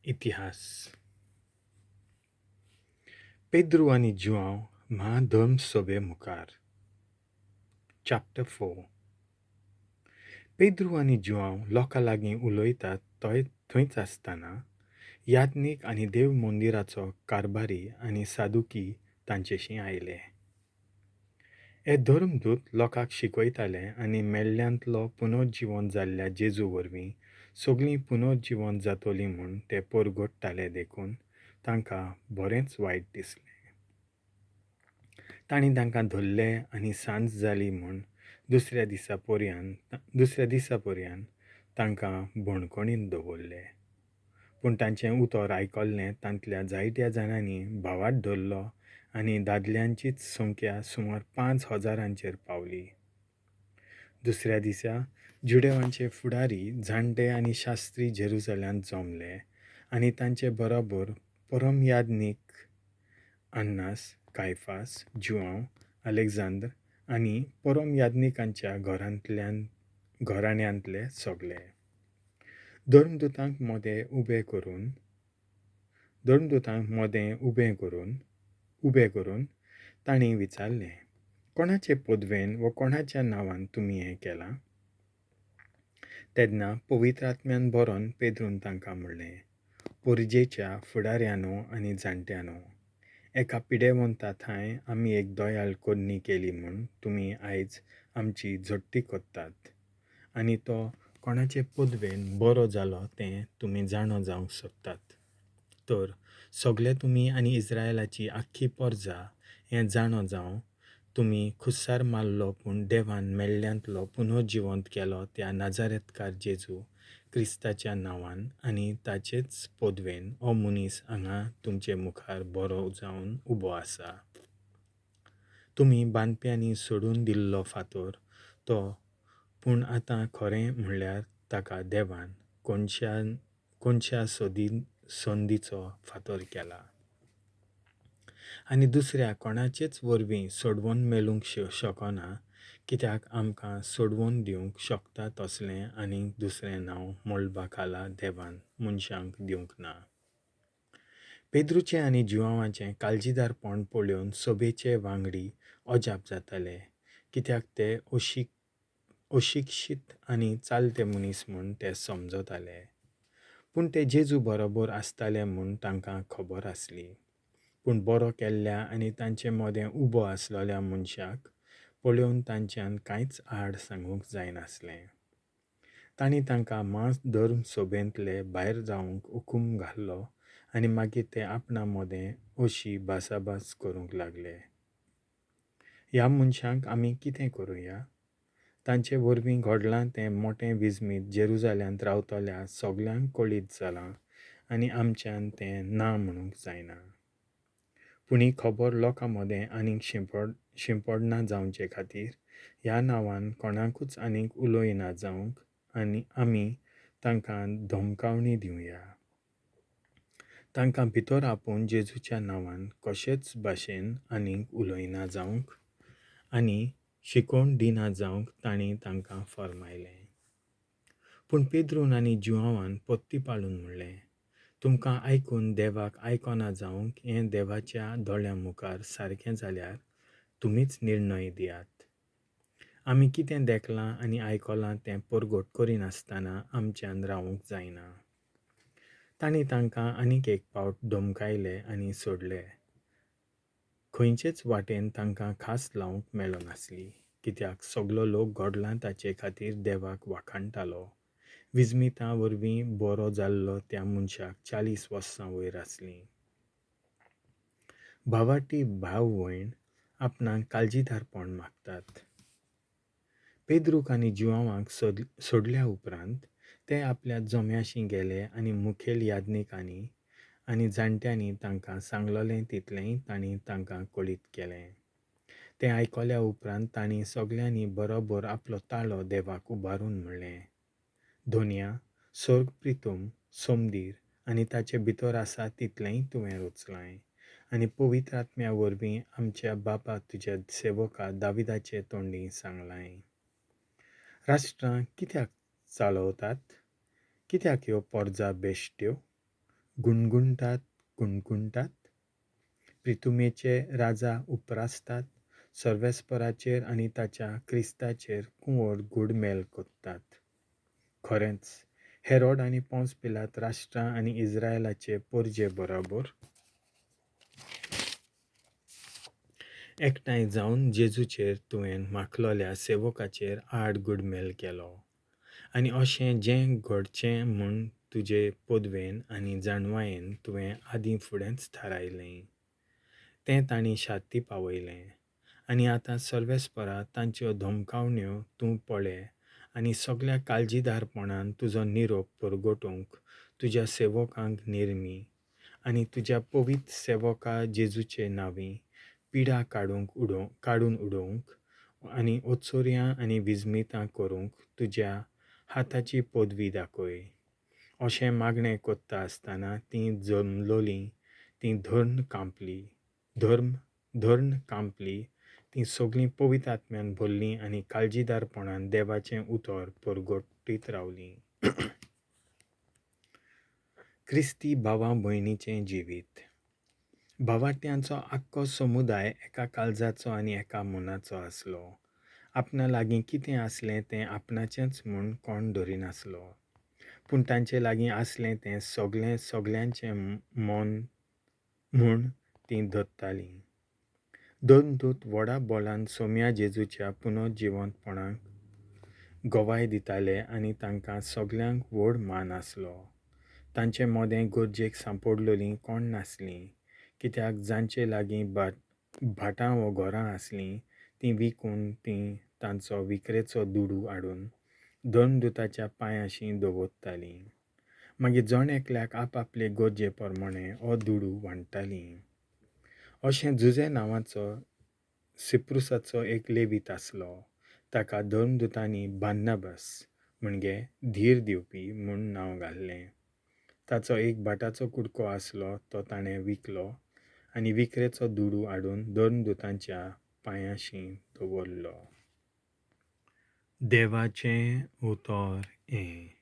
इतिहास. पेद्रू आनी जुआंव म्हाधर्मसभे मुखार. चॅप्टर 4. पेद्रू आनी जुआंव लोकां लागीं उलयतात थंय थंयच आसतना याज्ञीक आनी देव मंदिराचो कारभारी आनी सादुकी तांचेशी आयले. हे धर्मदूत लोकांक शिकयताले आनी मेल्ल्यांतलो पुनर्जिवन जाल्ल्या जेजू वरवीं सगळीं पुनर्जिवन जातलीं म्हूण ते परगट्टाले देखून तांकां बरेंच वायट दिसलें. तांणी तांकां धरले आनी सांज जाली म्हूण दुसऱ्या दिसा पर्यान तांकां बणखणींत दवरले. पूण तांचें उतर आयकल्लें तांतल्या जायत्या जाणांनी भावार्त धरलो आनी दादल्यांचीच संख्या सुमार 5000 पावली. दुसऱ्या दिसा जुदेवांचे फुडारी, जाणटे आनी शास्त्री जेरुजाल्यांत जमले आनी तांचे बरोबर परमयाज्ञीक अन्नास, कायफास, जुआंव, अलेक्झांद्र आनी परमयाज्ञिकांच्या घराण्यांतले सगळे. धर्मदूतांक मदें उबे करून तांणी विचारलें, कोणाचे पदवेन वा कोणाच्या नांवान तुमी हें केलां? तेन्ना पवित्र आत्म्यान भरोन पेद्रून तांकां म्हणलें, पोरजेच्या फुडाऱ्यांनो आनी जाणट्यांनो, एका पिडेवंता थांय आमी एक दयाळ करणी केली म्हूण तुमी आयज आमची झडटी करतात आनी तो कोणाचे पदवेन बरो जालो तें तुमी जाणो जावंक सोदतात. तर सगळे तुमी आनी इस्रायलाची आख्खी परजा हें जाणो जावं, तुमी खुस्सार मारलो पूण देवान मेल्ल्यांतलो पुनर्जिवंत केलो त्या नाजारेतकार जेजू क्रिस्ताच्या नांवान आनी ताचेच पदवेन हो मनीस हांगा तुमचे मुखार बरो जावन उबो आसा. तुमी बांदप्यांनी सोडून दिल्लो फातर तो, पूण आतां खरें म्हणल्यार ताका देवान कोनशा संदीचो फातर केला. आनी दुसऱ्या कोणाचेच वरवीं सोडवण मेळूंक शकना, कित्याक आमकां सोडवण दिवंक शकता तसलें आनी दुसरें नांव मळबा खाला देवान मनशांक दिवंक ना. पेद्रूचें आनी जुआंवाचें काळजीदारपण पळोवन सभेचे वांगडी अजाप जाताले, कित्याक ते अशिक्षीत आनी चालते मनीस म्हूण ते समजताले. पूण ते जेजू बरोबर आसताले म्हूण तांकां खबर आसली. पूण बरो केल्ल्या आनी तांचे मदें उबो आसलेल्या मनशाक पळोवन तांच्यान कांयच आड सांगूंक जायनासलें. तांणी तांकां म्हाधर्म सभेंतले भायर जावंक हुकूम घालो आनी मागीर ते आपणा मदें अशी भासाभास करूंक लागले, ह्या मनशांक आमी कितें करुया? तांचे वरवीं घडलां तें मोटें विजमीत जेरुजाल्यांत रावतल्या सगल्यांक कळीत जालां आनी आमच्यान तें ना म्हणूंक जायना. पूण ही खबर लोकां मदें आनीक शिंपडना जावचे खातीर ह्या नांवान कोणाकूच आनीक उलयना जावंक आनी आमी तांकां धमकावणी दिवया. तांकां भितर आपोवन जेजूच्या नांवान कशेच भाशेन आनीक उलयना जावंक आनी शिकोवण दिना जावंक तांणी तांकां फर्मायलें. पूण पेद्रून आनी जुआंवान पत्ती पाळून म्हणलें, तुमकां आयकून देवाक आयकना जावंक हें देवाच्या दोळ्यां मुखार सारकें जाल्यार तुमीच निर्णय दियात. आमी कितें देखलां आनी आयकलां तें परगट करिनासतना आमच्यान रावूंक जायना. तांणी तांकां आनीक एक पावट धमकायले आनी सोडले. खंयचेच वाटेन तांकां खास लावंक मेळनासली, कित्याक सगलो लोक घडलां ताचे खातीर देवाक वाखाणटालो. विजमिता वरवीं बरो जाल्लो त्या मनशाक 40 वर्सां वयर आसलीं. भावाटी भाव भयण आपणाक काळजीदारपण मागतात. पेद्रूक आनी जुआंवाक सोडल्या उपरांत ते आपल्या जम्याशी गेले आनी मुखेल याज्ञिकांनी आनी जाणट्यांनी तांकां सांगलेलें तितलेंय तांणी तांकां कळीत केलें. तें आयकल्या उपरांत तांणी सगल्यांनी बरोबर आपलो ताळो देवाक उबारून म्हणलें, धोनया, सर्ग प्रितूम, सोमदीर आनी ताचे भितर आसा तितलेंय तुवें रचलां आनी पवित्र आत्म्या वरवीं आमच्या बापा तुज्या सेवका दाविदाचे तोंडी सांगलां. राष्ट्रां कित्याक चालवतात? कित्याक ह्यो पोरजा बेश्ट्यो? गुणगुणटात गुणगुणटात? प्रितुमेचे राजा उप्रासतात, सर्वेस्पराचेर आनी ताच्या क्रिस्ताचेर कुंवर घुडमेल कोत्तात. खरेंच, हेरोड आनी पोंस पिलात राष्ट्रां आनी इस्रायलाचे पोरजे बराबर एकठांय जावन जेजूचेर तुवें माखलोल्या सेवकाचेर आड घुडमेल केलो. आनी अशें जें घडचें म्हूण तुजे पदवेन आनी जाणवायेन तुवें आदीं फुडेंच थारायलें, तें तांणी शाती पावयलें. आनी आतां सर्वेस्परा, तांच्यो धमकावण्यो तूं पळे आनी सगल्या काळजीदारपणान तुजो निरोप परगटोवंक तुज्या सेवकांक निर्मी आनी तुज्या पवित्र सेवका जेजूचे नांवी पिडा काडूंक उडोवं काडून उडोवंक आनी ओत्सोर्यां आनी विजमितां करूंक तुज्या हाताची पदवी दाखय. अशें मागणें कोत्ता आसतना तीं जमलोलीं तीं धर्न कांपली धर्म धर्न कांपली. तीं सगलीं पवित्र आत्म्यान भरलीं आनी काळजीदारपणान देवाचें उतर परगटीत रावलीं. क्रिस्ती भावा भयणीचें जिवीत. भावाट्यांचो आख्खो समुदाय एका काळजाचो आनी एका मनाचो आसलो. आपणा लागीं कितें आसलें तें आपणाचेंच म्हूण कोण धरिनासलो, पूण तांचे लागीं आसलें तें सगलें सगल्यांचें मन म्हूण तीं धरतालीं. दोन दूत व्हडा बोलान सोम्या जेजूच्या पुनर्जिवंतपणाक गवाय दिताले आनी तांकां सगल्यांक व्हड मान आसलो. तांचे मदें गरजेक सांपडलोलीं कोण नासलीं, कित्याक जांचे लागीं भाटां वो घरां आसलीं तीं विकून तीं तांचो विकरेचो दुडू हाडून धर्मदुताच्या पांयांशी दवरतालीं. मागीर जण एकल्याक आपआपले गरजे प्रमाणें हो दुडू वांट्टालीं. अशें जुझे नांवाचो सिप्रुसाचो एक लेवीत आसलो. ताका धर्मदुतांनी बान्नाबस म्हणजे धीर दिवपी म्हूण नांव घाल्लें. ताचो एक भाटाचो कुडको आसलो, तो ताणें विकलो आनी विकरेचो दुडू हाडून धर्मदुतांच्या पांयांशी दवरलो. देवाचें उतर हें.